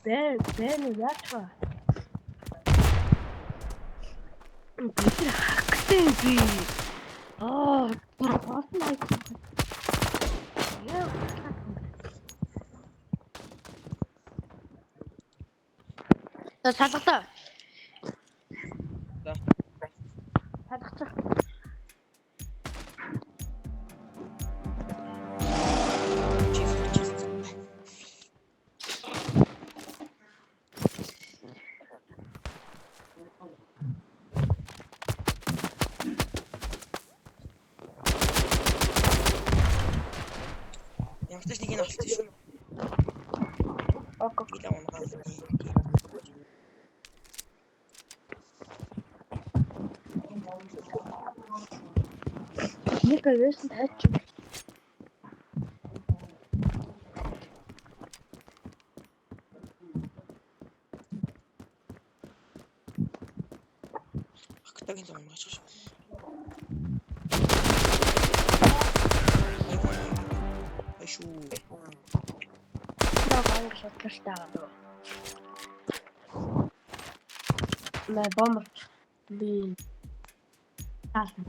Бэ бэ яаж вэ? Бид нар хактай би. Аа, бүр болсон айц. Яа. За салгалаа. За. Салгачих. Чиз чиз. Ямар ч нэг нь олсон шүү. Ок. Билээ унгаад. Нэг авьяасан тайч. Октагийн зам унгааж шүү. Ай шүү. Наа банк шатлалтай байгаа дөө. Наа бомб би таасан.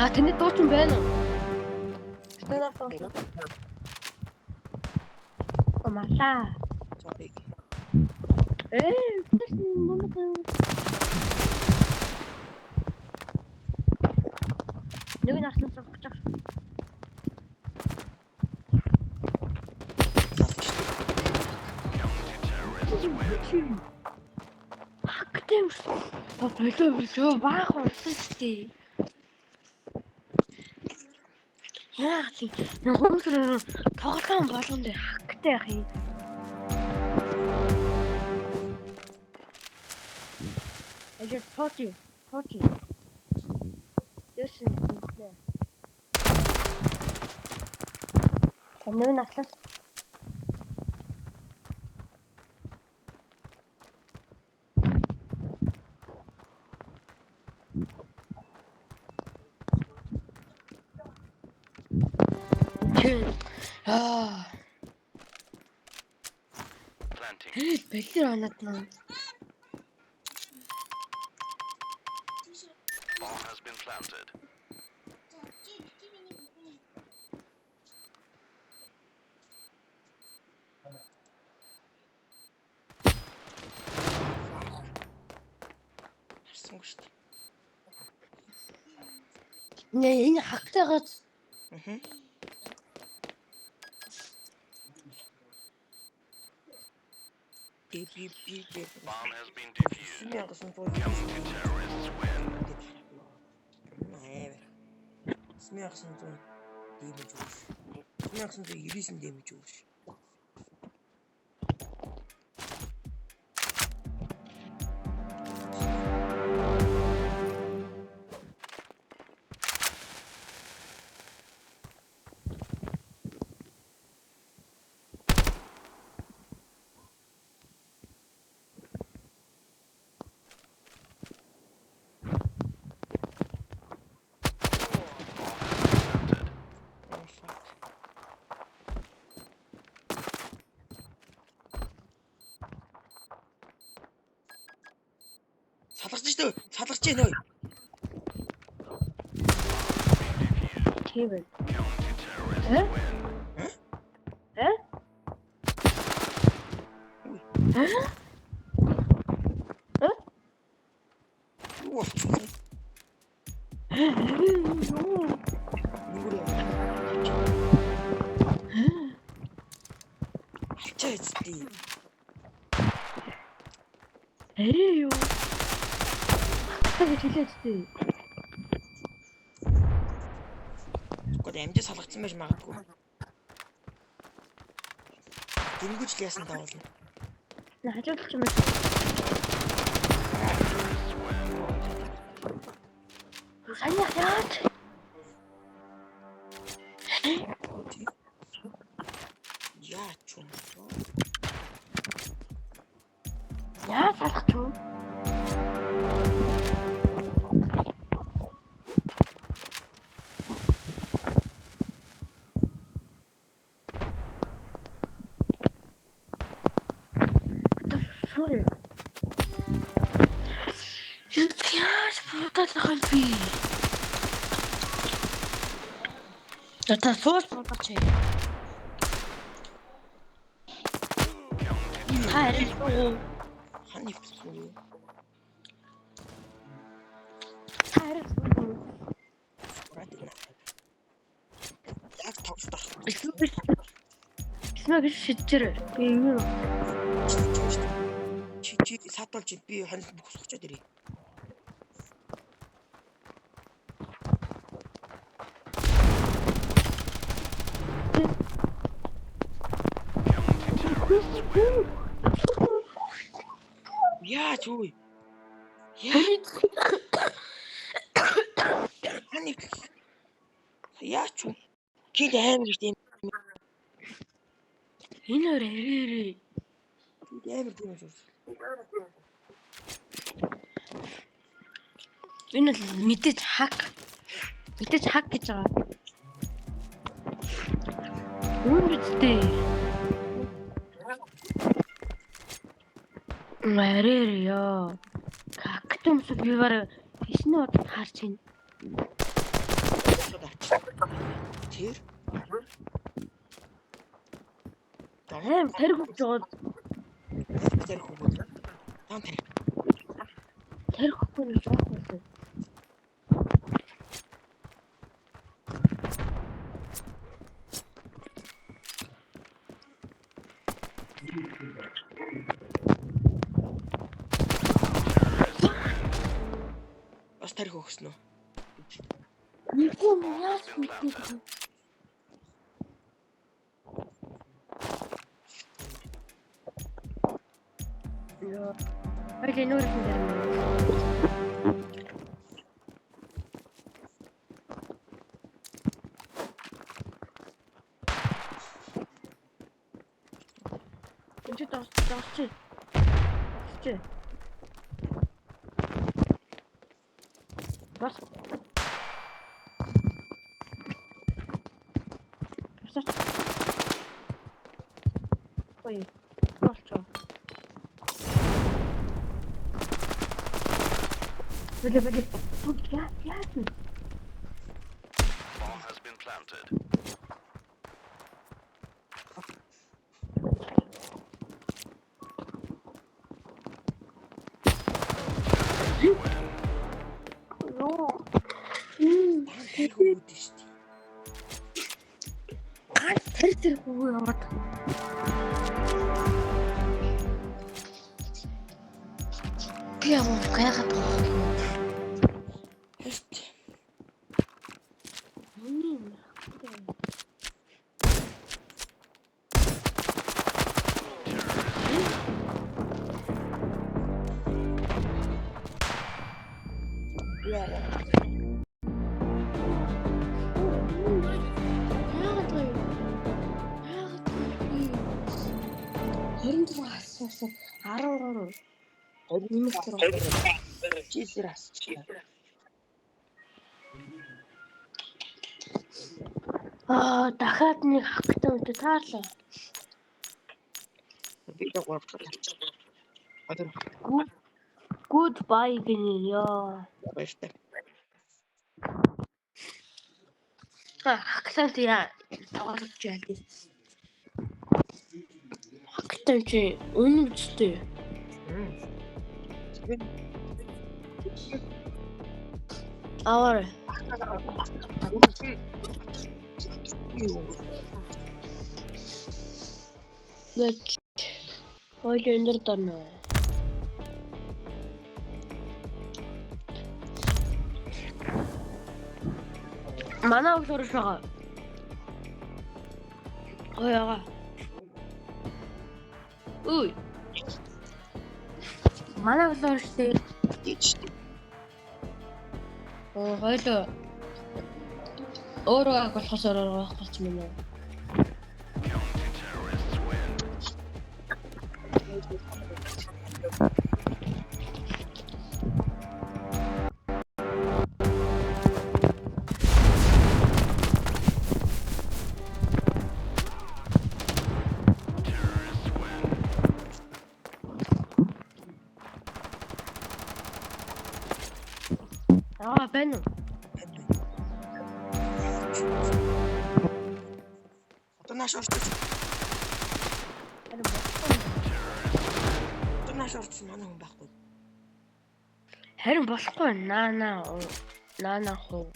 А тэнд дуучин байна уу? Стена бомб. Омала. Sorry. Э, тэс бомб. Нэг нь арслан цогцож. Хактай юм шиг. Болоо болоо баах болсон шүү дээ. Яа тийм хүмүүс тоглоом болгон дээр хактай байх юм. Ажил тоочи тоочи. Яасан юм бэ? Нэг нь атлас. Аа. Planting. Бэлэр оноод наа. Bomb has been planted. Харсангүй шүү дээ. Нэ энэ хактайгаас Аа. Би би би би. Bomb has been defused. 1999. Terrorists win. Нээр. 1900 дэмэж өгш. 1999 дэмэж өгш. Planted. Oh fuck. Салгарч штэ. Салгарч байна ой. тийм ээ. Counter-terrorists Э? win. Э? Үгүй. Э? Э? Юу болчих вэ? Юу? Нүгэр яа. Алчаа эцтэй. Арай юу? Хактай гэж хэлээд тээ. Гэхдээ амжи салгацсан байж магадгүй. Дөнгөж л яасан тавуулна. Наа хажуудлах юм байна. Саня яаж? Яа ч юм. Яаж салах ч юм? Сүүрээ. Яаж будаад байгаа юм би? За та сууж будаач. Та арай суу. Хань нэвтлэх үү? Та арай суу. Яг тоглолт орох. Эсвэл шижэр. Би юу? Чи чи сад болж би хонь бүх сухчаад ирээ. Яаж үгүй? Яа. Хань нэвтлэх. Яач вэ? Кил амар гэж тийм. Энэ өөр арай. Амар тийм юм. Энэ бол мэдээж хак. Мэдээж хак гэж байгаа. Үн үстэй. Арай ёо. Хактамс би бар хичнэ удаа харж байна. Тэр Аим тарих өгч байгаа. тарих өгөөд. Таан тарих. Тарих өгөхгүй нь жоох байсан. Бас тарих өгсөн үү? Нэггүй юм яаж мэддэг вэ? Яа. Хоёул энэ өөрийнх нь дээр юм. Энд чи доош доош чи. Доош чи. Бас. Бас. Ой. Болчоо. Бэлэ бэлэ. Яа яа. Bomb has been planted. Йоо. Таан тарих өгөөд шүү дээ. Ганц тэр тэр хүү яваад. Би ямар гайхаад байгаа юм. Хэлт. Миний юм. Яа. Яагаад вэ? Яагаад вэ? 26 асуусан 13 нэмэх 6. Чилэр асчих. Аа, дахиад нэг хактай үнтэй таарлаа. Би л 3 дахь тарчих. Одоо Good goodbye гинэ ёо. баяртай. А, хактан яа тоглож яа. Хактан чи үнэн үстэй. Аваар. Гэт. Хоёул өндөр дорно. Манай өглөө өрш байгаа. Ой яга. Үй. Манай өглөө өрштэй. Тийч. Оо хоёул өөрөө аг болохоос өөрөө байхгүй ч юм уу. Counter-terrorists win. Terrorists win. байна уу? Байна. Одоо нааш орчих. Харин болохгүй. Одоо нааш орчихсон манай хүн байхгүй. Харин болохгүй. Наа наа наа наа хуу.